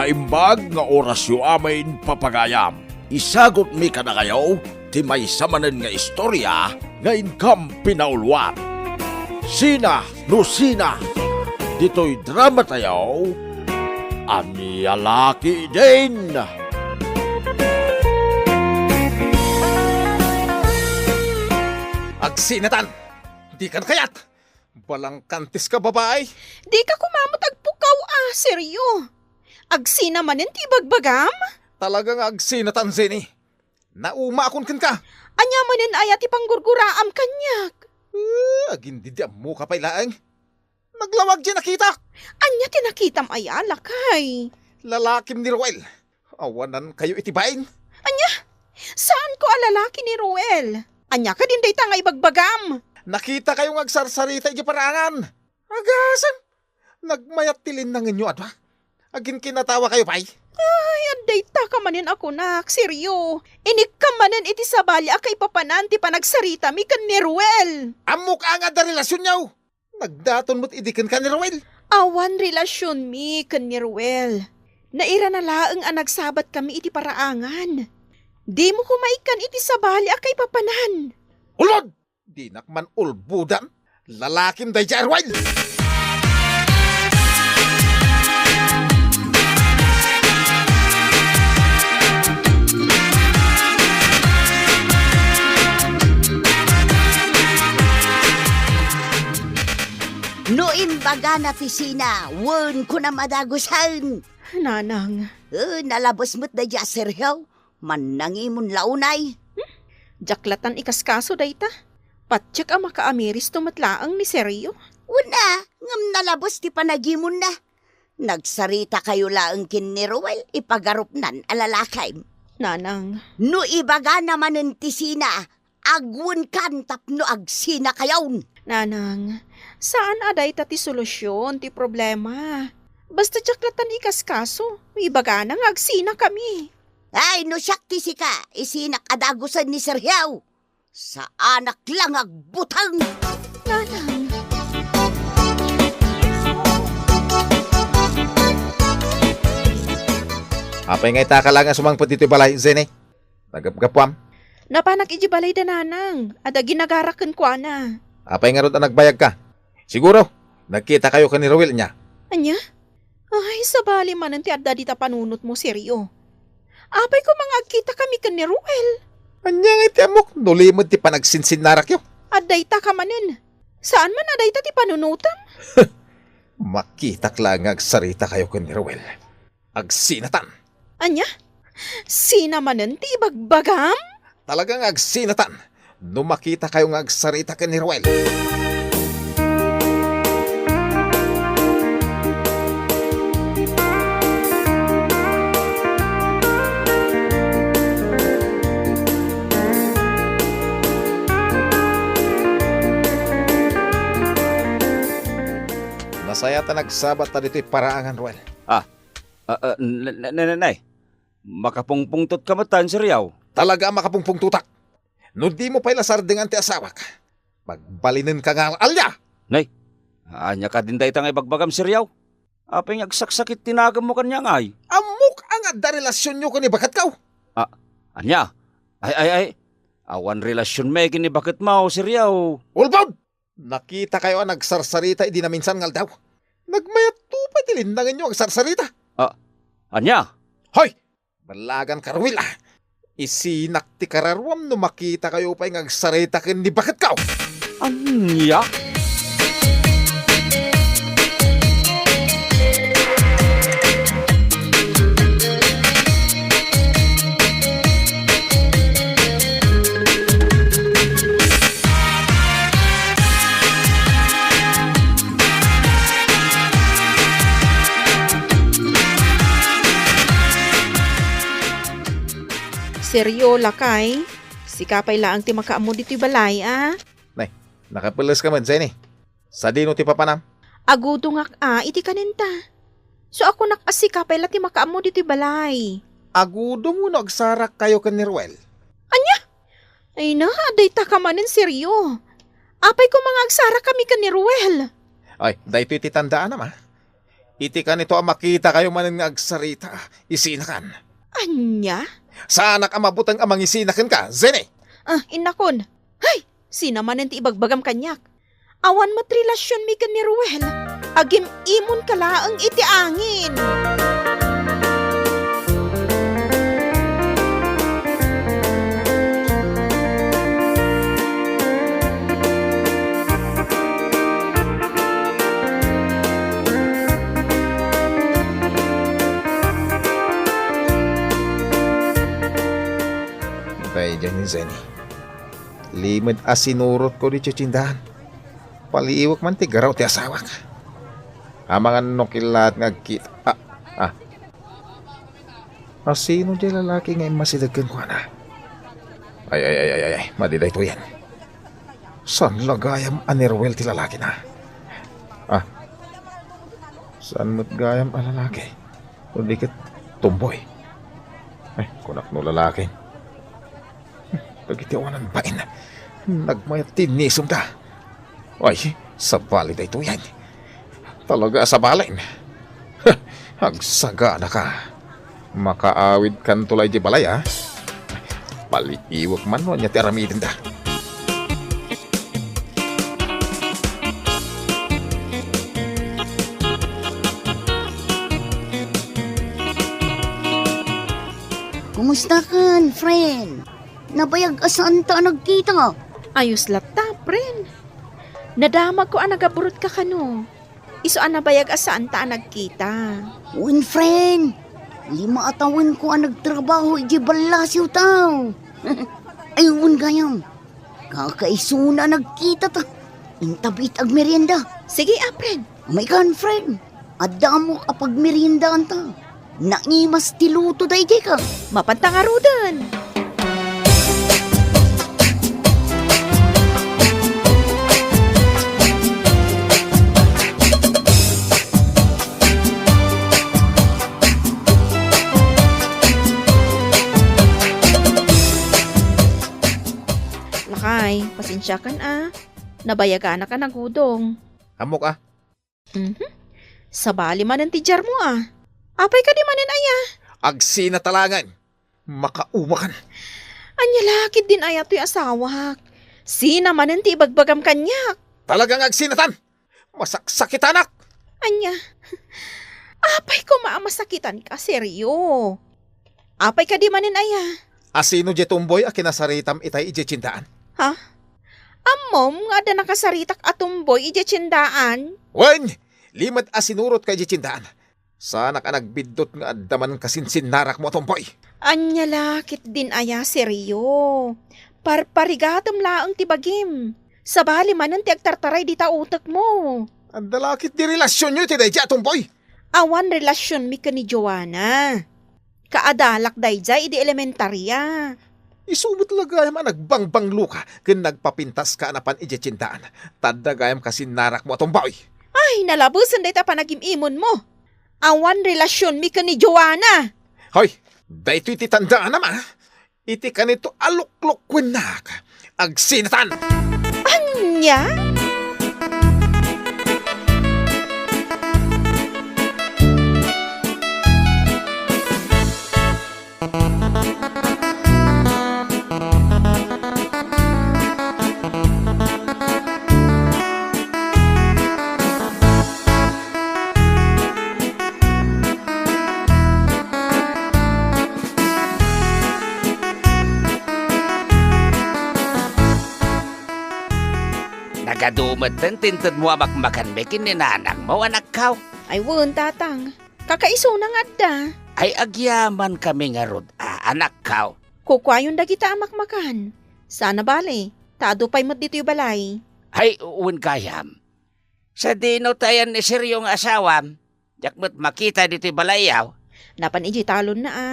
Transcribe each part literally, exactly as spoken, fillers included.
Naimbag nga orasyo amin, papagayam. Isagutmi kadakayo ti maysa manen nga istoria nga inkam pinauluan. Sina no sina? Ditoy dramatayo, Ania La Ketdin? Agsinatan! Dikan kayat! Balangkantis ka, babai! Dika koma met agpukaw a, Sergio. Agsina manen ti ibagbagam? Talaga nga agsinatan, Jenny. Naumaakon kenka. Ania manen aya ti panggurguraam kaniak? Eh, agin didi ammoka pay laeng. Naglawag diay nakitak. Ania ti nakitam aya, lakay? Lalakim ni Ruel. Awanankayo iti bain. Ania? Saanko a lalaki ni Ruel? Ania kadin dayta nga ibagbagam? Nakitakayo nga agsarsarita idiay paraangan. Agasem! Nagmayat ti linnangenyo a dua. Aginkinatawakayo pay? Ay, addayta ka manen a kunak, Sergio. Inikka manen iti sabali a kaipapanan ti panagsaritami ken ni Ruel. Ammok a nga adda relasionyo. Nagdaton met idi kenka ni Ruel. Awan relasionmi ken ni Ruel. Nairana laeng a nagsabatkami iti paraangan. Dimo koma ikkan iti sabali a kaipapanan. Ulod! Dinak man ulbodan. Lalakim daydiay a Ruel! No imbagana ti sina, wen, kunam a dagusen. Nanang. Eh, nalabes met daydiay a Sergio. Mannangimon la unay. Hmm? Diak latan ikaskaso dayta. Patiek a makaamiristo met laeng ni Sergio. Wen a, ngem nalabes ti panagimonna. Nagsaritakayo laeng ken ni Ruel, ipagarupnan a lalakim. Nanang. No ibagana manen ti sina, agwenkan tapno agsinakayon. Nanang, saan a dayta ti solusion ti problema. Basta diak latan ikaskaso, ibagana nga agsinakami. Ay, no siak ti sika, isinak a dagusen ni Sergio. Saanak la nga agbuteng. Nanang. Apay nga ita ka la nga sumangpet ditoy balay, Jenny? Nagapgapuam? Napanak idiay balay da nanang, adda ginagara kenkuana. Apay ngarud a nagbayagka? Siguro, nagkitakayo ken ni Ruel ania? Ania? Ay, sabali manen ti adda dita panunotmo, Sergio. Apay koma nga agkitakami ken ni Ruel? Ania nga iti ammok no limed ti panagsinsinnarakyo? Addayta ka manen. Saan man a dayta ti panunotam? Makitak laeng nga agsaritakayo ken ni Ruel. Agsinatan. Ania? Sina manen ti ibagbagam? Talaga nga agsinatan no makitakayo nga agsarita ken ni Ruel. Nasayaat a nagsabatta ditoy paraangan, Ruel. Ah, ah, ah, n-, n-, n-, n-, nay, makapungpungtotka met, Sergio? Talaga a makapungpungtotak. No dimo pay la sardengan ti asawak, pagbalinenka nga al-alya. Nay, ania kadin dayta nga ibagbagam, Sergio? Apay nga agsaksakit ti naganmo kaniak ngay? Ammok a nga adda relasionyo ken ni baketko. Ah, ania? Ay, ay, ay. Awan relasionmi ken ni baketmo, Sergio. Ulbod! Nakitakayo a nagsarsarita idi naminsan nga aldaw. Nagmayatto pay ti linnangenyo agsarsarita. Ah, ania? Hoy! Ballaganka, Ruel, ah! Isinak ti kararuam no makitakayo pay nga agsarita ken ni baketko. Ania? Sergio, lakay, sika pay laeng ti makaammo ditoy balay, a? Nay, nakapelleska met, Jenny. Sadino ti papanam? Agudongak a iti kanenta. So, a kunak a sika pay la ti makaammo ditoy balay. Agudom wenno agsarakkayo ken ni Ruel? Ania? Ay na, dayta ka manen, Sergio. Apay koma nga agsarakami ken ni Ruel? Ay, daytoy ti tandaanam, a. Iti kanito a makitakayo manen nga agsarita, isinakan. Ania? Saanak a mabuteng a mangisina kenka, Jenny! Ah, innakon. Hay! Sina manen ti ibagbagam kaniak? Awan met relasionmi ken ni Ruel. Agim-imonka laeng iti angin. Daydiay ni Jenny. Limed a sinurotko diay tiendaan. Paliiwek man ti garaw ti asawak. Amangan no killaat nga agkita. Ah, ah. Asino diay lalaki nga immasideg kenkuana? Ay, ay, ay, ay, ay, ay. Madi daytoyen. Saan la gayam a ni Ruel ti lalakina? Ah. Saan met gayam a lalaki? No di ket tomboy. Ay, kunak no lalaki. Dagiti awanan bain, nagmayat ti inisumda. Ay, sabali daytoyen. Talaga a sabalen. Agsaganaka. Makaawidkanto la idiay balay, a? Paliiwek man no ania ti aramidenda. Kumustakan, friend? Nabayag a saanta a nagkita. Ayos latta, friend. Nadamagko a nagaburutka kano. Isu a nabayag a saanta a nagkita. Wen, friend. Lima a tawenko a nagtrabaho idiay ballasiwtaw. Ay, wen gayam. Kakaisuna a nagkitata. Intabi iti agmerienda. Sige, a, friend. Amaykan, friend. Adda ammok a pagmeriendaanta. Naimas ti luto daydiay ka. Mapanta ngaruden. Lakay, pasensiakan a. Nabayaganak a nagudong. Ammok a. Mhm. Sabali manen ti diarmo a. Apay kadi manen aya? Agsina talagan. Makaumakan. Ania la ketdin aya toy asawak? Sina manen ti ibagbagam kaniak? Talagang agsinatan. Masaksakitanak. Ania? Apay koma a masakitanka, serio? Apay kadi manen aya? Asino diay tomboy a kinasaritam itay idiay tiendaan? Ha? Ammom nga adda nakasaritak a tomboy idiay tiendaan? Wen, limed a sinurotka idiay tiendaan. Saanak a nagbiddut nga adda man kasinsinnarakmo a tomboy. Ania la ketdin aya, serio? Parparigatem laeng ti bagim. Sabali manen ti agtartaray dita utekmo. Adda la ketdi relasionyo iti daydiay a tomboy. Awan relasionmi ken ni Joanna. Kaadalak daydiay idi elementaria. Isu met la gayam a nagbangbangloka ken nagpapintaska a napan idiay tiendaan. Ta adda gayam kasinnarakmo a tomboy. Ay, nalabesen dayta panagim-imonmo. Awan relasionmi ken ni Joanna. Hoy, daytoy ti tandaanam a. Iti kanito a luklukuennak, agsinatan! Ania? Nagadu metten ti intedmo a makmakanmi ken ni nanangmo, anakko. Ay wen, tatang. Kakaisuna nga adda. Ay, agyamankami ngarud a, anakko. Kukuayon dagita a makmakan. Saan a bale, ta adu pay met ditoy balay. Ay, wen gayam. Sadino ti ayan ni Sergio nga asawam? Diak met makita ditoy balayyo. Napan idiay talonna a.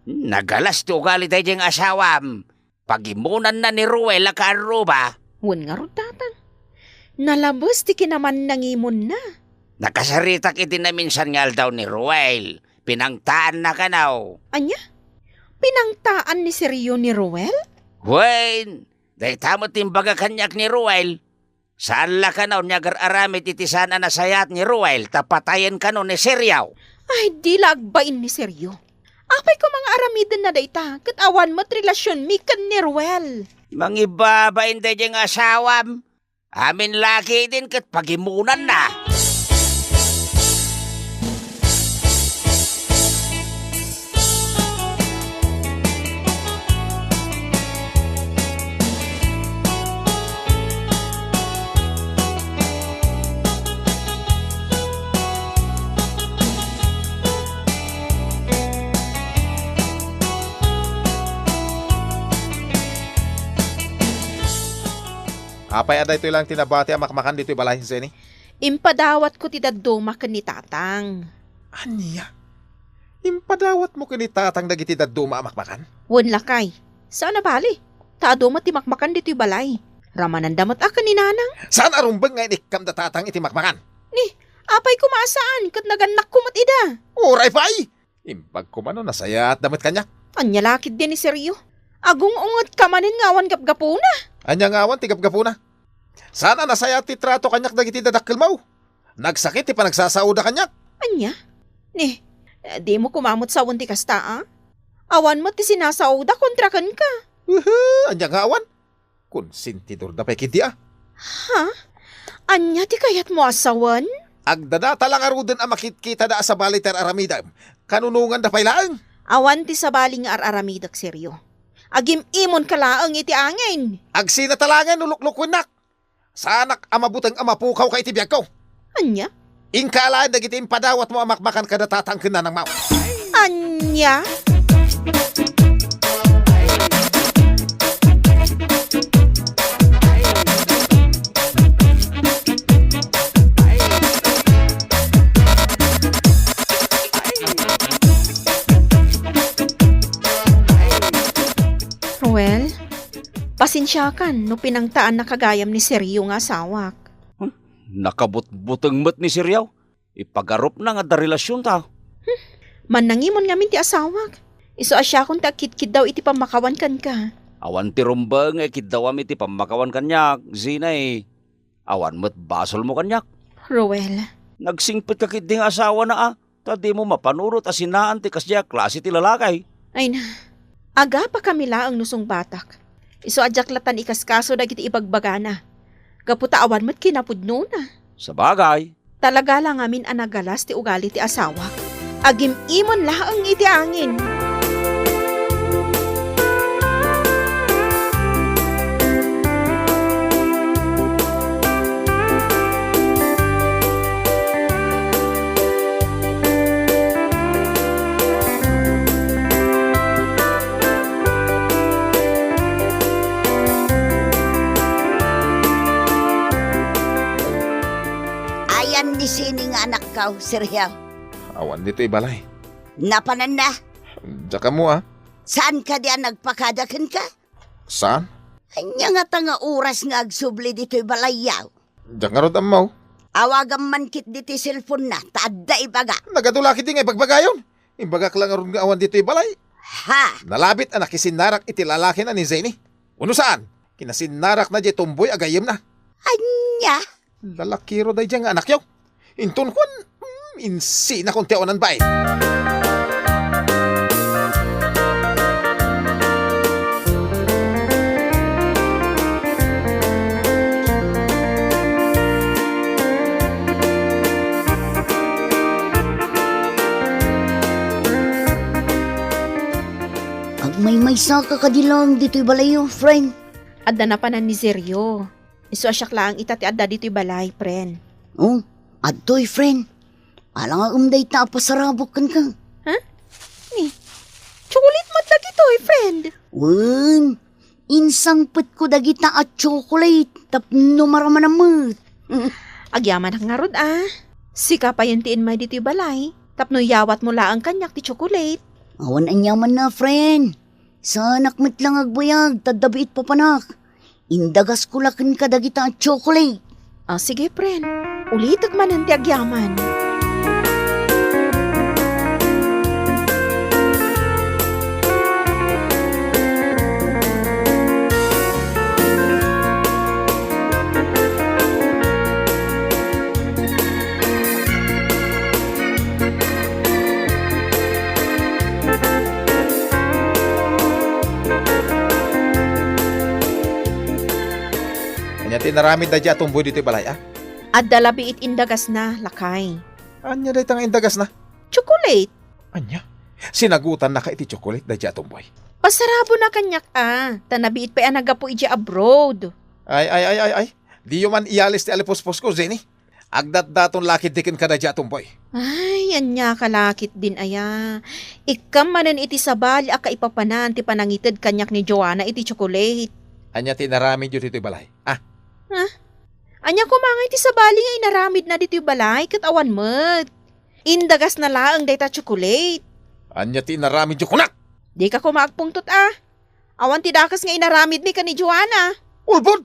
Nagalas ti ugali daydiay nga asawam. Pagimonanna ni Ruel a kaarruba. Wen ngarud, tatang. Nalabes ti kinamannangimonna. Nakasaritak iti naminsan nga aldaw ni Ruel. Pinangtaanna kano. Ania? Pinangtaan ni Sergio ni Ruel? Wen, dayta met ti imbaga kaniak ni Ruel. Saan la kano nga agar-aramid iti saan a nasayaat ni Ruel ta patayen kano ni Sergio. Ay, di la agbain ni Sergio. Apay koma nga aramidenna dayta, ket awan met relasionmi ken ni Ruel. Mangibabain daydiay nga asawam. Amin la ketdin ket pagimonanna. Apay a daytoy laeng ti nabati a makmakan ditoy balay, Jenny? Impadawatko ti dadduma ken ni Tatang. Ania? Impadawatmo ken ni Tatang dagiti dadduma a makmakan? Wen, lakay. Saan a bali. Ta adu met ti makmakan ditoy balay. Ramananda met a ken ni Nanang. Saan a rumbeng nga inikkamda Tatang iti makmakan? Ni, apay koma a saan, ket nagannakko met ida. Uray pay! Imbag koma no nasayaatda met kaniak. Ania la ketdi ni Sergio? Agung-ungetka manen nga awan gapgapuna. Ania nga awan ti gapgapuna? Saan a nasayaat ti trato kaniak dagiti dadakkelmo? Nagsakit ti panagsasaoda kaniak. Ania? Ni, dimo koma met sawen ti kasta, a? Awan met ti sinasaoda kontra kenka. Uhu, ania nga awan? Konsentidorda pay ketdi, a. Ha? Ania ti kayatmo a sawen? Agdadata la ngaruden a makitkitada a sabali ti ar-aramidem. Kanunonganda pay laeng. Awan ti sabali nga ar-aramidek, Sergio. Agim-imonka laeng iti angin. Agsinata laengen no luklukuennak. Saanak a mabuteng a mapukawka iti biagko. Ania? Inka alaen dagiti impadawatmo a makmakan kada Tatang ken Nanangmo. Ania? Ruel, pasensiakan no pinangtaannaka gayam ni Sergio nga asawak. Hmm? Nakabutbuteng met ni Sergio. Ipagarupna nga adda relasionta. Hmm. Mannangimon ngamin ti asawak. Isu a siakon ti agkitkiddaw iti pammakawan kenka. Awan ti rumbeng nga ikiddawam iti pammakawan kaniak, Zina, e. Awan met basolmo kaniak. Ruel. Nagsingpetka ketdi nga asawana, a, ta dimo mapanunot a sinaan ti kasdiay a klase ti lalaki. Ay na, agapakami laeng no sungbatak. Isu a diak lattan ikaskaso dagiti ibagbagana. Gapu ta awan met kinapudnona. Sabagay. Talaga la ngamin a nagalas ti ugali ti asawak. Agim-imon laeng iti angin. Ayan ni Sini nga anakkaw, Sergio? Awan ditoy balay. Napananna? Diak ammo, a. Saan kadi a nagpakada kenka? Saan? Ania ngata nga oras nga agsubli ditoy balayyaw? Diak ngarud ammo. Awagam man ketdi ti cellphone-na, ta adda ibaga. Nagadu la ketdi nga ibagbagayon. Imbagak la ngarud nga awan ditoy balay. Ha? Nalabit a nakisinnarak iti lalakina ni Zeni. Wenno saan? Kinasinnarakna diay tumboy a gayyemna. Ania? Lalakiro daydiay nga anakyo. Inton kuan, mm, insinakon ti awanan bain. Agmaymaysaka kadi laeng ditoy balayyo, friend? Adda napanan ni Zerio. Isu a siak laeng ita ti adda ditoy balay, friend. Oh, adtoy, friend. Ala nga em dayta a pasarabok kenka. Ha? Ni, chocolate met dagitoy, friend. Wen, insangpetko dagita a chocolate tapno maramanam met. Agyamanak ngarud, a. Sika payen ti immay ditoy balay, tapno iyawatmo laeng kaniak ti chocolate. Awan aniamanna, friend. Saanak met la nga agbayag, ta adda biit papanak. Indagasko la kenka dagita a chocolate. Ah, sige, friend. Ulitek manen ti agyaman. Inaramid daydiay a tumboy ditoy balay, a? Adda labi iti indagasna, lakay. Ania dayta nga indagasna? Chocolate. Ania? Sinagutannaka iti chocolate daydiay a tumboy? Pasarabona kaniak, a, ta nabiit pay a naggapu idiay abroad. Ay, ay, ay, ay, ay. Diyo man iyalis ti alipuspusko, Jenny. Agdatdaton la ketdi kenka daydiay a tumboy. Ay, ania ka la ketdin aya. Ikkam manen iti sabali a kaipapanan ti panangited kaniak ni Joanna iti chocolate. Ania ti inaramidyo ditoy balay? A? Ha? Ania koma ngay ti sabali nga inaramidna ditoy balay ket awan met? Indagasna laeng dayta chocolate. Ania ti inaramidyo kunak? Dika koma agpungtot, a. Awan ti dakes nga inaramidmi ken ni Joanna. Ulbod!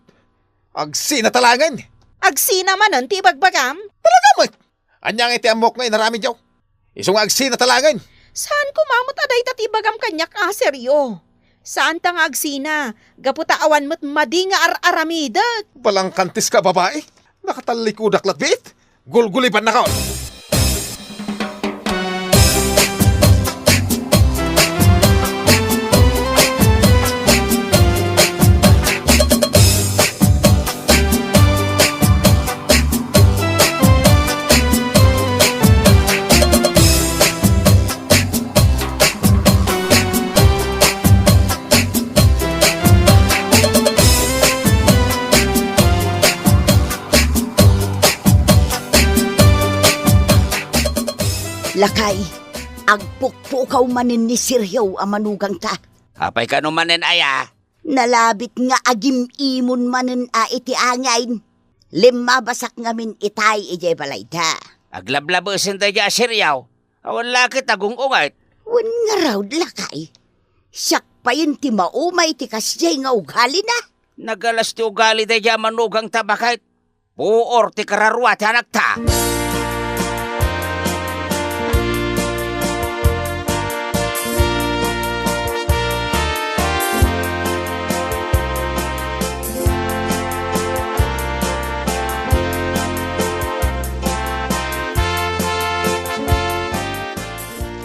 Agsinata laengen! Agsina manen ti ibagbagam? Talaga met! Ania ngay ti ammok nga inaramidyo? Isu nga agsinata laengen! Saan koma met a dayta ti ibagam kaniak a seryo. Saanta nga agsina, gapu ta awan met madi nga ar-aramidek. Balangkantis ka, babai! Nakatallikudak latbiit! Gulgulibannakon! Lakay, agpukpukaw manen ni Sergio a manugangta. Apay kano manen aya? Nalabit nga agim-imon manen a iti angin. Limmabasak ngamin itay idiay balayda. Aglablabesen daydiay a Sergio. Awan la ket agung-unget. Wen ngarud, lakay. Siak payen ti maumay ti kasdiay nga ugalina. Nagalas ti ugali daydiay a manugangta baket. Puor ti kararua ti anakta.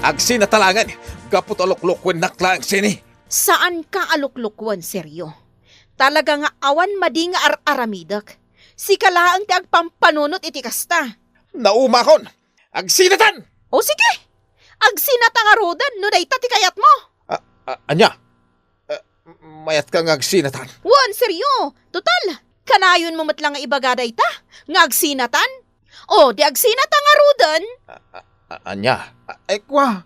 Agsinata laengen, gapu ta luklukuennak laeng, Jenny. Saanka a luklukoen, Sergio. Talaga nga awan madi nga ar-aramidek. Sika laeng ti agpampanunot iti kasta. Naumakon! Agsinatan! O sige! Agsinata ngaruden no dayta ti kayatmo. A, a, ania? A, mayatka nga agsinatan? Wen, Sergio. Total, kanayonmo met la nga ibaga dayta nga agsinatan. O, di agsinata ngaruden. A, a, a, ania? A, ay, kwa.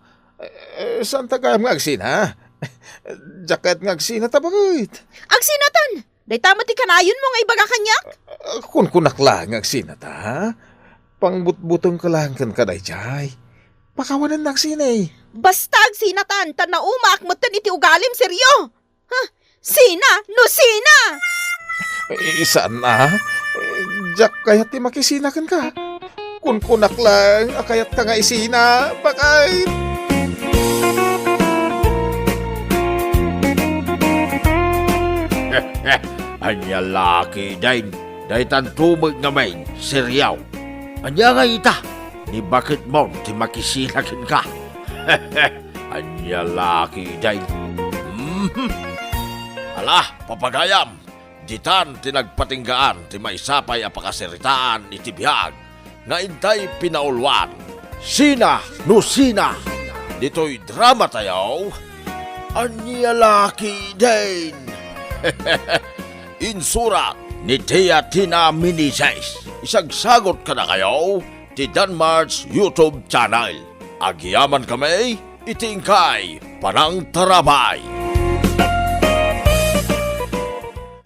Eh, saanta gayam nga agsina? Diak kayat nga agsinata, baket. Agsinatan! Dayta met ti kanayonmo nga ibaga kaniak? A, kunkunak laeng nga agsinata, ha? Pangbutbutengka laeng kenka daydiay. Pakawanennak, Jenny. Basta agsinatan, ta naumaak metten iti ugalim, Sergio. Ha? Sina? No sina? Eh, saan a? Eh, diak kayat ti makisina kenka. Kunkunak laeng a kayatka nga isina, baket. Ania la ketdin, daytanto met ngamin, Sergio. Ania ngay ita? Ni baketmon ti makisina kenka. Ania la ketdin? Mhm. Ala, papagayam, ditan ti nagpatinggaan ti maysa pay a pakasaritaan iti biag nga intay pinauluan. Sina no sina? Ditoy dramatayo, Ania la ketdin? Insurat ni Tia Tina Meneses. Isagsagut kadakayo ti Danmar's YouTube channel. Agyamankami iti inkay panangtarabay.